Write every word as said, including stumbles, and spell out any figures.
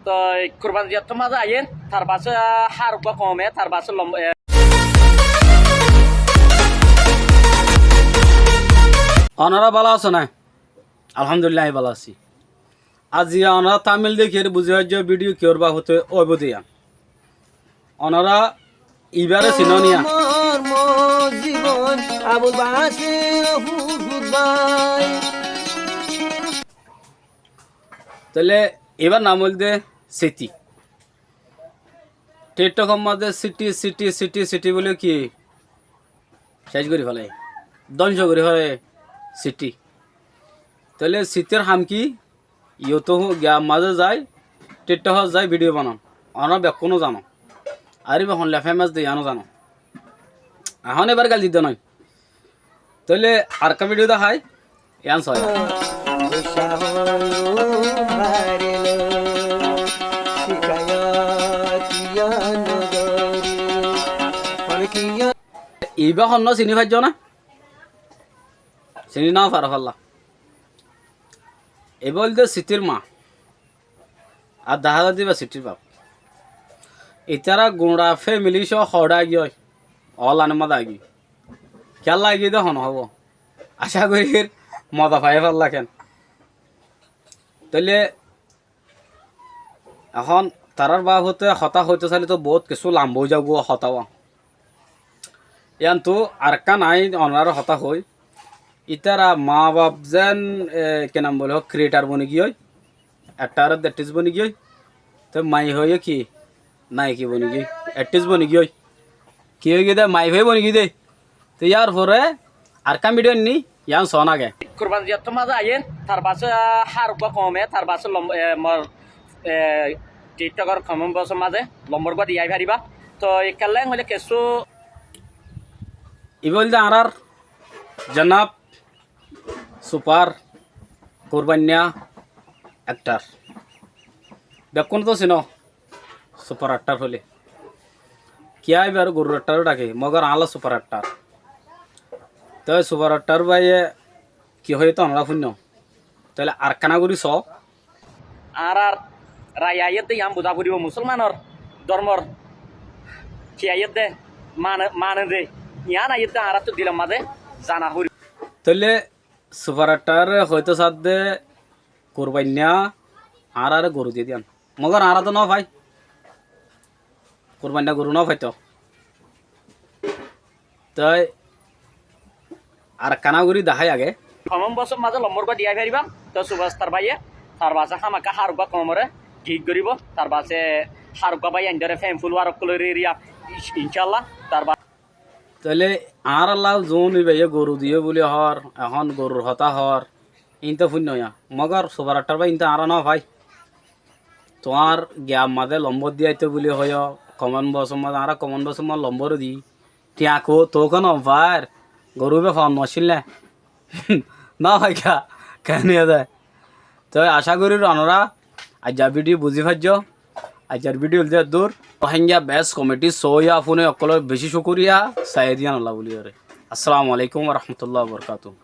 Toi Kurban Ziyottú mazé aiyén, tar basé hár uggúa koumé, tar basé lom-, e. Onorá bála asó né? Alhamdulillah, añí bála así. Aziya onorá tamil dekíyore buzí faijjó bídiyo kiyór babote óibo de yián. Onorá ibáre sinó niya? Tóile ibár nam óilde Siti. TikTokor mazé Siti, Siti, Siti, Siti buli ki céc gorí félaiye, dóngco gorí félaiye Siti. Tóile Sitir ham ki? Yutub giyar mazé zai, TikTokot zai bídiyo banan. Onorá bekkúne zano. Ar íba hon lla femas de yiáno zano. Ehón ibár gail didde nái. Tóile arekkán bídiyo dahái, yián sóo. Ibá honnúa siní faijjó né? Siní no faró falla. Ibá óilde Sitir maa. Ar dahá zar de íba Sitir baf. Ítara guñça femili só hoçé aigiyói, ólanor mazé aigiyói. Kiyólla aigiyói de hon hoóibo. Acá gorír moza faiyé falla kén. Tóile ehón tarár babote hotá hoitó sailé toó boóut kessú lamba ói zaibou hotá. Yiántu arekkán añí onoráre hotá hoói, ítara maa baf zeén, e, ki nam bole, creator boni giyói, actor, actress boni giyói, te maiyafua óiye ki, naiki boni giyói, actress boni giyói. Ki ói giyé de, maiyafua boni giyé de. Te yárfore arekkán bídiyo ainní, yián soón age. Kurban Ziyottú mazé aiyén, tar basé hár uggúa koumé, tar basé lom-, e, mor, e, TikTokor comment boxor mazé lombor uggúa diyai faribá. Toi kiyólla hoilé kessú. Ibá óilde añárár janab super Kurbainna actor. Bekkúne toó sinó super actor hoilé. Kiyá ibáre gorur actor ó dhake, mogor añálla super actor. Toi super actor báiye ki hoiyé toó onorá fúinno. Tóile arekkána gorí soó. Añárar rai aiyér de yián buzá foribó, musúlmanor dórmor ki aiyér de, mane, mane de, yián aiyér de añáráttu dilor mazé zana foribó. Tóile super actor hoitó saádde Kurbainna añáráre goru diyé de yián. Mogor añára toó no fai. Kurbainna goru no faitó. Toi arekkána gorí dahái age. Comment boxor mazé lombor uggúa diyai faribá. Toi superstar báiye tar basé hámaká hár uggúa koumoré gift goríbo. Tar basé hár uggúa báiyaindóre fem follower ókkol óiye eriya. Incállah. Tar ba- Tóile añárálla zuún ibáye goru diyé buli hoór, ehón gorur hotá hoór. Iín toó fúinno yián. Mogor super actor bái iín toó añára no fai. Tuáñr giyar mazé lombor diyaitó buli hoiyó, comment boxor mazé, añára comment boxor mazé lombor di. Thiañ kó, tuáñkó no fair. Goru ibá fon no accíl né. No fai ká, keén óiye de. Toi acá gorír onorá aijjar bídiyo buzí faijjó. Aijjar bídiyo óilde eddúr. Rohingya best comedy show ya fúne ókkolóre bicí cúkuriya, saiyé de yiánolla buli hoóre. Assalamu alaikum wa rahmatullahi wa barakatuhu.